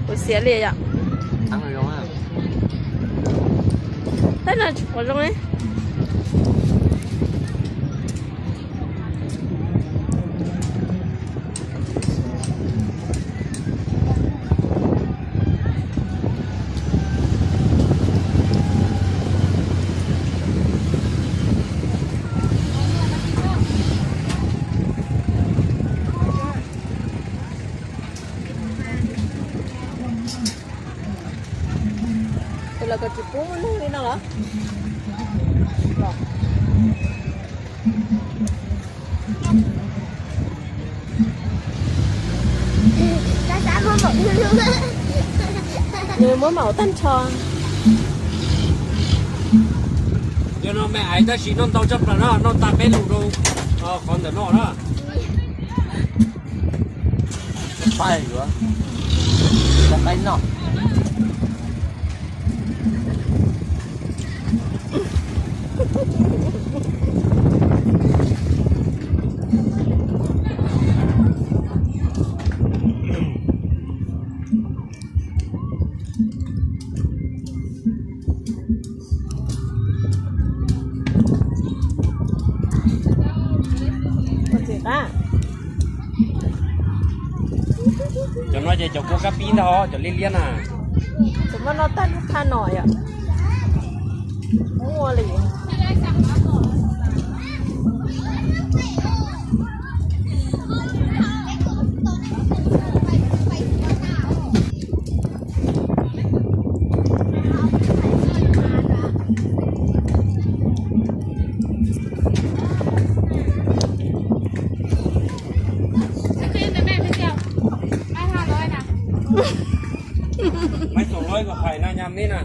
Kuv xiav li yom. Tab no tsis pom zoo li. Tus los koj tsis pub muaj neeg li no los? Nws muab maum tag nrho. Yog no me aiv tab sis noj ntau tshaj plaws na, noj tag peb lus rau qhov ntawm no na. Pab yuav, pab noj. Cov no ces cov kua kab pib ntag, cov liab liab na. Tsis muaj noj tag lub thaj no yom. Muaj li. Maiv xoom loj kom hais na nyam li na.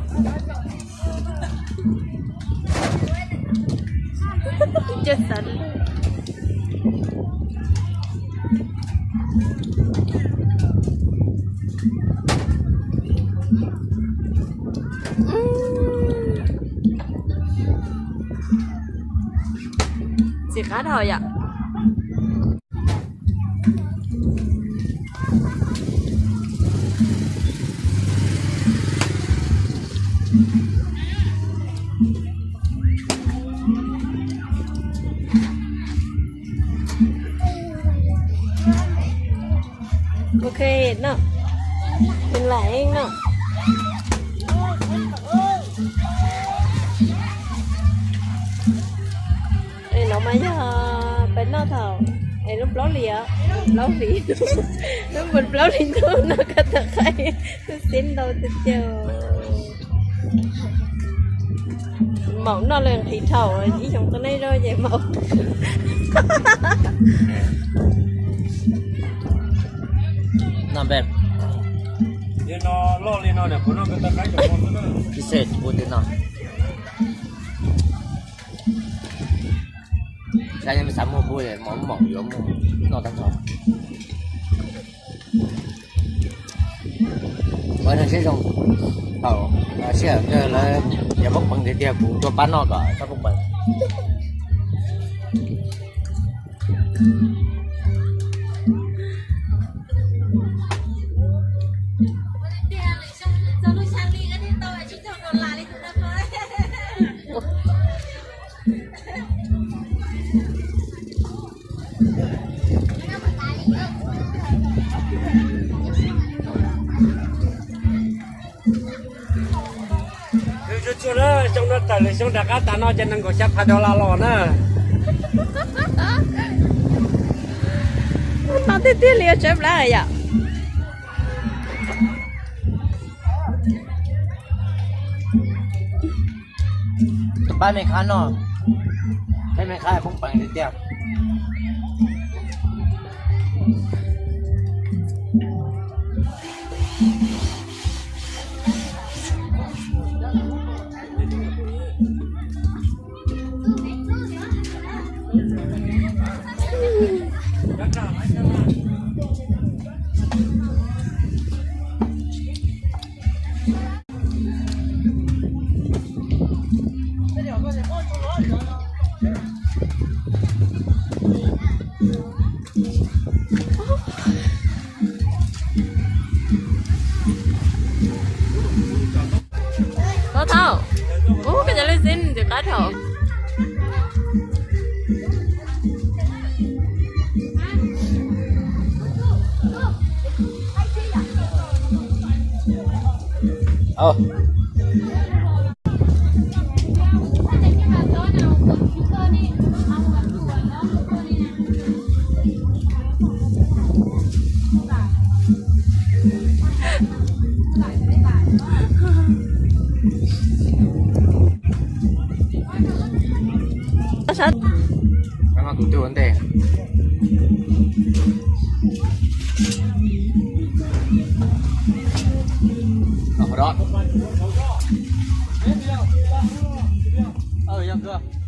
Txiv qab dhau yom. Ok, no. Dừng lại no. Es no mas yog peb noj thaum es lub plaub hlis, plaub hlis, lub npun plaub hlis ntuj no koj tau qaib, twb xib ntau tiag tiag. Maum noj li nqhis dhau, ib xyoo qub nej zoj ces maum. Saib nej xav muaj pub mov mom yuav muaj noj tag nrho. Ua neeg siab zoo, thaum sij hawm kawg lawv yuav poob peev tiag tiag kuv tuaj pab noj kom txhob poob peev. Xyoo no tawm lawm, xyoo rov qab tas no ces nees nkaum xya phav dollar los na. No tiag tiag li, tsawv plab yom. Tus pab me khab no, peb me khab poob peev tiag tiag. Qab dhau. Tus twg ua ntej? Qhov no.